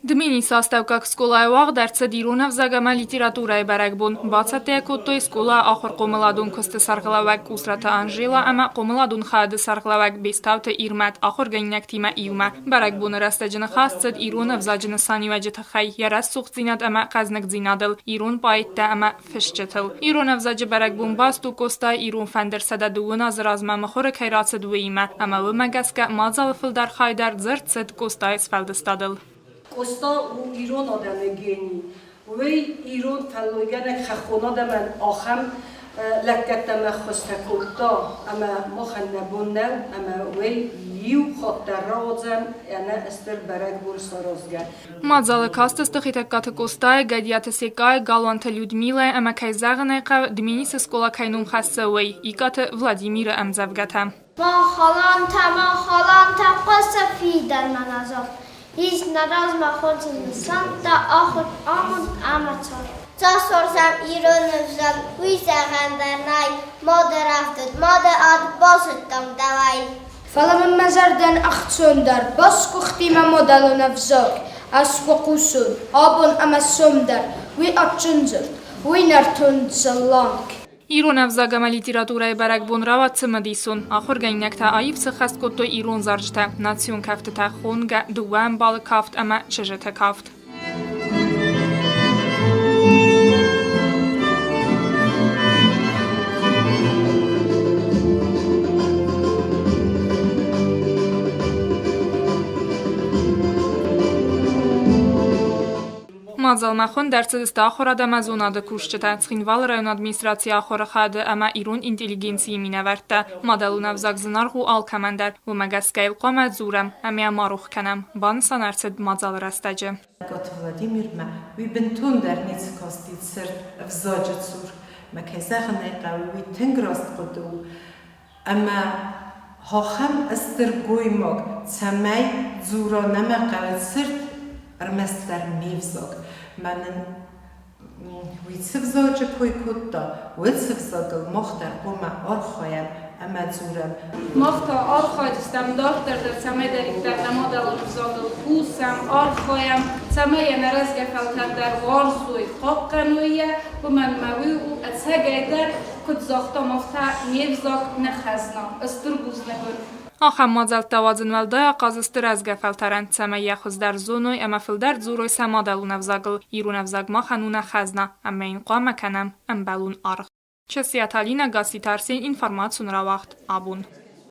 Дменисы астӕуккаг скъолайы уагъд ӕрцыд ирон ӕвзаг ӕмӕ литературӕйы бӕрӕгбон. Бацӕттӕ йӕ кодтой скъолайы ахуыр-хъомыладон куысты сӕргълӕууӕг Къусраты Анжела ӕмӕ хъомыладон хайады сӕргълӕууӕг Бестауты Ирмӕт ахуыргӕнинӕгтимӕ иумӕ. Бӕрӕгбоны рӕстӕджы ныхас цыд ирон ӕвзаджы нысаниуӕджы тыххӕй, йӕ рӕсугъддзинад ӕмӕ хъӕзныгдзинадыл, ирон поэттӕ ӕмӕ фысджытыл. Ирон ӕвзаджы бӕрӕгбон баст у Къостайы Ирон фӕндыр 120 азы размӕ мыхуыры кӕй рацыд, уыимӕ, ӕмӕ уымӕ гӕсгӕ мадзалы фылдӕр хай дӕр дзырд цыд Къостайы сфӕлдыстадыл. Къоста у ирон адӕмы гени. Уый ирон фӕллойгӕнӕг хӕххон адӕмӕн ахӕм лӕггӕдтӕм ӕххуыстӕ кодта, ӕмӕ махӕн нӕ бон нӕу, ӕмӕ уый иу хатт дӕр рауадзӕм ӕнӕ стыр бӕрӕгбон саразгӕ. Мадзалы кастысты Хетӕгкаты Къостайы, Гӕдиаты Секъайы, Галуанты Людмилӕйы ӕмӕ, кӕй зӕгъын ӕй хъӕуы, Дменисы скъола кӕй ном хӕссы, уый, Икъаты Владимиры ӕмдзӕвгӕтӕ. Махалантӕ, махалантӕ, хъуысы фидӕнмӕ нӕ загъд. Ис нӕ размӕ хорз нысӕнттӕ, ахуыр, амонд ӕмӕ цард. Цас уарзӕм ирон ӕвзаг, уый зӕгъӕн дӕр нӕй. Мады рӕвдыд, мады ад базыдтам дӕуӕй. Фӕлӕ мын мӕ зӕрдӕн ӕхцондӕр басгуыхти мӕ мадӕлон ӕвзаг, ӕз куы хъусон абон ӕмӕ сом дӕр, уый адджын дзырд, уый нӕртон зӕлланг. Ирон ӕвзаг ӕмӕ литературӕйы бӕрӕгбон рауад цымыдисон. Ахуыргӕнинӕгтӕ аив сыххӕст кодтой ирон зарджытӕ, национ кӕфтытӕ, хонгӕ, дыууӕ ӕмбалы кафт ӕмӕ чызджыты кафт. Мадзалмӕ хуынд ӕрцыдысты ахуырад ӕмӕ зонады кусджытӕ, Цхинвалы районы администрацийы ахуыры хайады ӕмӕ ирон интеллигенцийы минӕвӕрттӕ. Мадӕлон ӕвзаг зынаргъ у алкӕмӕн дӕр, уымӕ гӕсгӕ йыл хъуамӕ дзурӕм ӕмӕ йӕ ма рох кӕнӕм, банысан ӕрцыд мадзалы рӕстӕджы. Гаты Владимирмӕ уый бынтондӕр ницы касти цырд ӕвзаджы цур. Мӕ кӕй зӕгъын ӕй хъӕуы, уый тынг раст хъуыды у. Ӕмӕ ахӕм стыр гоймаг цӕмӕй дзура нӕмӕ хъӕуы цырд, ӕрмӕстдӕр ме взаг. Мӕнӕн уый цы взаджы кой кодта, уыцы взагыл мах дӕр хъуамӕ архайӕм ӕмӕ дзурӕм. Мах та архайдзыстӕм дарддӕр дӕр, цӕмӕйдӕриддӕр нӕ мадӕлон ӕвзагыл кусӕм, архайӕм, цӕмӕй йӕ нӕ рӕзгӕ фӕлтӕр дӕр уарзой, хъахъхъӕной йӕ, уымӕн ӕмӕ уый у ӕцӕгӕйдӕр, куыд загътам, афтӕ не взаг, нӕ хӕзна. Стыр бузныг уын. Ахӕм мадзӕлттӕ уадзын уӕлдай ахъаз сты рӕзгӕ фӕлтӕрӕн, цӕмӕй йӕ хуыздӕр зоной ӕмӕ фылдӕр дзурой сӕ мадӕлон ӕвзагыл. Ирон ӕвзаг махӕн у нӕ хӕзна, ӕмӕ йын хъуамӕ кӕнӕм ӕмбӕлон аргъ. Часиаты Алинӕ, Гасситы Арсен, информацион рауагъд абон.